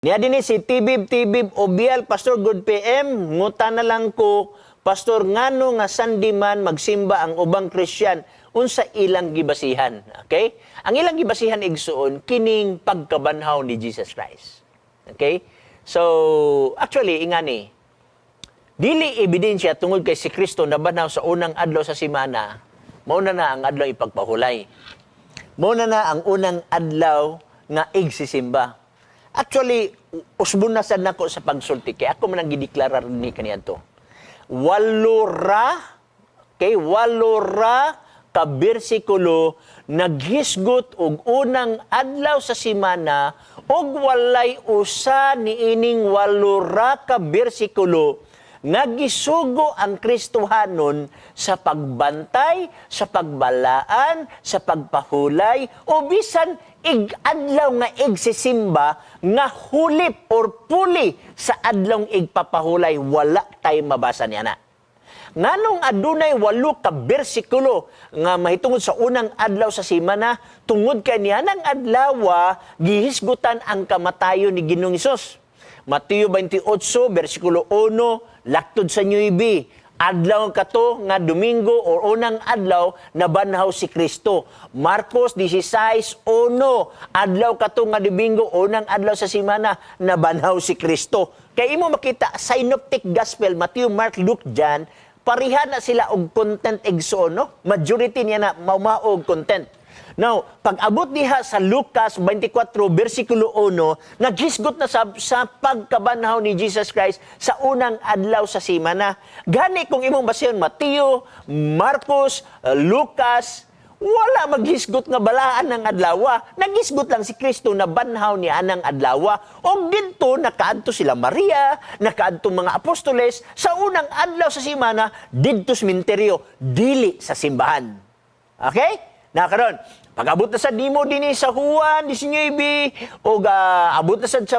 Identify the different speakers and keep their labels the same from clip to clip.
Speaker 1: Niya din si Tibib Tibib Obial, "Pastor, good PM, nguta na lang ko, Pastor, ngano nga Sunday man magsimba ang ubang Christian, unsa ilang gibasihan?" Okay? Ang ilang gibasihan, igsuon, kining pagkabanhaw ni Jesus Christ. Okay? So, actually, ingani, dili ebidensya tungod kay si Kristo nabanhaw sa unang adlaw sa semana, mao na na ang adlaw ipagpahulay. Mao na na ang unang adlaw nga igsisimba. Actually, usbon na sad nako sa pagsulti kay ako man ang gideklarar ni kaniadto. Walo ra, okay, walo ra ka bersikulo naghisgot og unang adlaw sa semana og walay usa niining walo ra ka bersikulo nga gisugo ang Kristohanon sa pagbantay, sa pagbalaan, sa pagpahulay, o bisan ig-adlaw nga igsisimba nga hulip or puli sa adlawng igpapahulay, wala tay mabasa niya na. Nganong adunay walo ka bersikulo nga mahitungod sa unang adlaw sa semana? Tungod kay niya ng adlaw gihisgutan ang kamatayon ni Ginoong Hesus. Mateo 28 bersikulo 1 laktod sa 9, adlaw kato nga Domingo o unang adlaw nabanhaw si Kristo. Marcos 16:1, adlaw kato nga Domingo, unang adlaw sa semana, nabanhaw si Kristo. Kay imo makita, synoptic gospel, Matthew, Mark, Luke, John, pareha na sila og content, igsoon, no? Majority niya na mao og content. Now, pag abot diha sa Lucas 24 versikulo 1, naghisgot na sa pagkabanhaw ni Jesus Christ sa unang adlaw sa semana. Gani kung imong basehon Mateo, Marcos, Lucas, wala maghisgot nga balaan ng adlaw. Naghisgot lang si Kristo na banhaw niya anang adlaw. Og didto nakaadto sila Maria, nakaadto mga apostoles sa unang adlaw sa semana didto sa sementeryo, dili sa simbahan. Okay? Na karon, pag-abot na sa nimo dinhi sa Juan 19 o abot na sa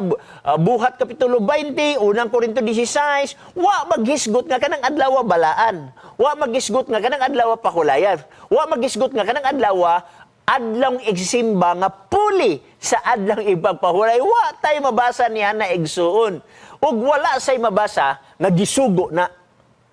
Speaker 1: Buhat kapitulo 20, Unang Korinto 16, wa maghisgot nga kanang adlaw balaan. Wa maghisgot nga kanang adlaw pahulayan. Wa maghisgot nga kanang adlaw adlong igsimba nga puli sa adlong ipagpahulay. Wa tay mabasa niya na, igsuon. Ug wala say mabasa nga gisugo na.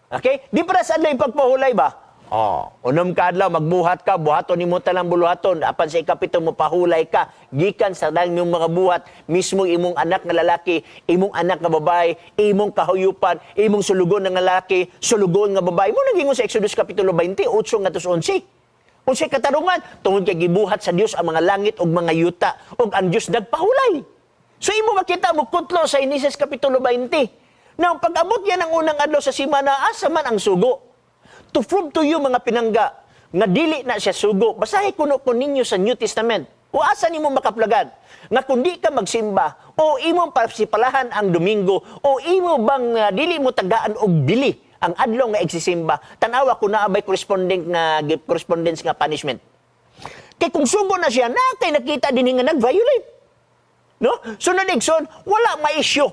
Speaker 1: Okay? Di para sa adlaw ipagpahulay ba? Oh, unom ka adlaw magbuhat ka, buhaton nimo tanang buluhaton, apan sa ikapito mo pahulay ka, gikan sa dang imong mga buhat, mismo imong anak nga lalaki, imong anak nga babae, imong kahuyupan, imong sulugon nga lalaki, sulugon nga babae. Mo nagingon sa Exodus kapitulo 20, 8 ngadto sa 11. Unsay katarungan? Tungod kay gibuhat sa Dios ang mga langit ug mga yuta ug ang Dios nagpahulay. So imo makita mo kutlo sa Genesis kapitulo 20. Now, pag-abot yan ang unang adlaw sa simana, asa man ang sugo? To prove to you, mga pinangga, nga dili na siya sugo, basahi kuno ko ninyo sa New Testament. O asa nimo makaplagan? Nga kung di ka magsimba, o imong pasipalahan ang Domingo, o imo bang dili mo tagaan og bili ang adlaw nga igsisimba, tanawa kung naa bay corresponding nga correspondence nga punishment. Kay kung sugo na siya, na kay nakita din nga nag-violate. No? So na igsoon, wala ma-issue.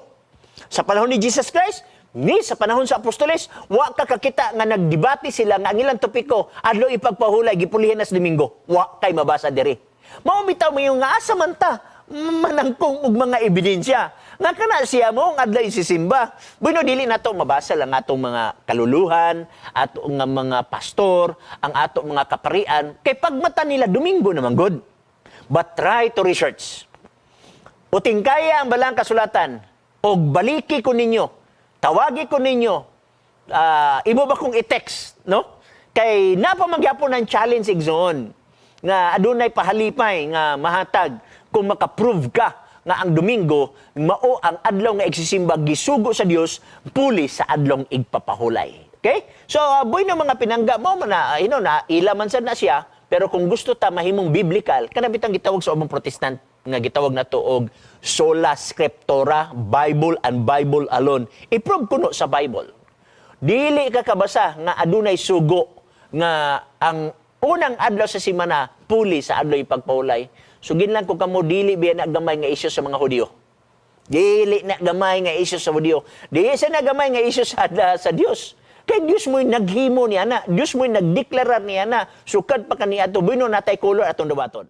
Speaker 1: Sa panahon ni Jesus Christ, ni sa panahon sa apostoles, wa ka kakita nga nagdebate sila nga ang ilang topiko, adlaw ipagpahulay, gipulihan na sa Domingo. Wa kay mabasa diri. Mao bitaw mo yung nga asa man ta manangkong og mga ebidensya. Nga kana siya mo ang adlaw isisimba. Bueno, dili nato mabasa lang atong mga kaluluhan, ato nga mga pastor, ang ato mga kaparian, kay pagmata nila Domingo naman good. But try to research. Uting kaya ang balang kasulatan, og baliki ko ninyo, tawagi ko ninyo, imo ba kong i-text, no? Kay napamagyapon ng challenge, igsoon, nga adunay pahalipay nga mahatag kung makaprove ka nga ang Domingo mao ang adlaw nga igsisimba gisugo sa Dios puli sa adlong igpapahulay. Okay? So, boy ng mga pinangga mo man na, na ila man sad na siya, pero kung gusto ta mahimong biblical, kana bitang gitawag sa ubang Protestant nga gitawag na to og sola scriptura, Bible and Bible alone. I-prove kuno sa Bible. Dili ka kabasa nga adunay sugo nga ang unang adlaw sa semana puli sa adlaw ipagpahulay. Sugin lang ko kamo, dili biya na gamay nga isyu sa mga Hudiyo. Dili na gamay nga isyu sa Hudiyo. Dili sa na gamay nga isyu sa Dios. Kay Dios mo'y naghimo niya na. Dios mo'y nagdeklarar niya na. Sukad pa kaniadto. Bueno, natay color atong dawaton.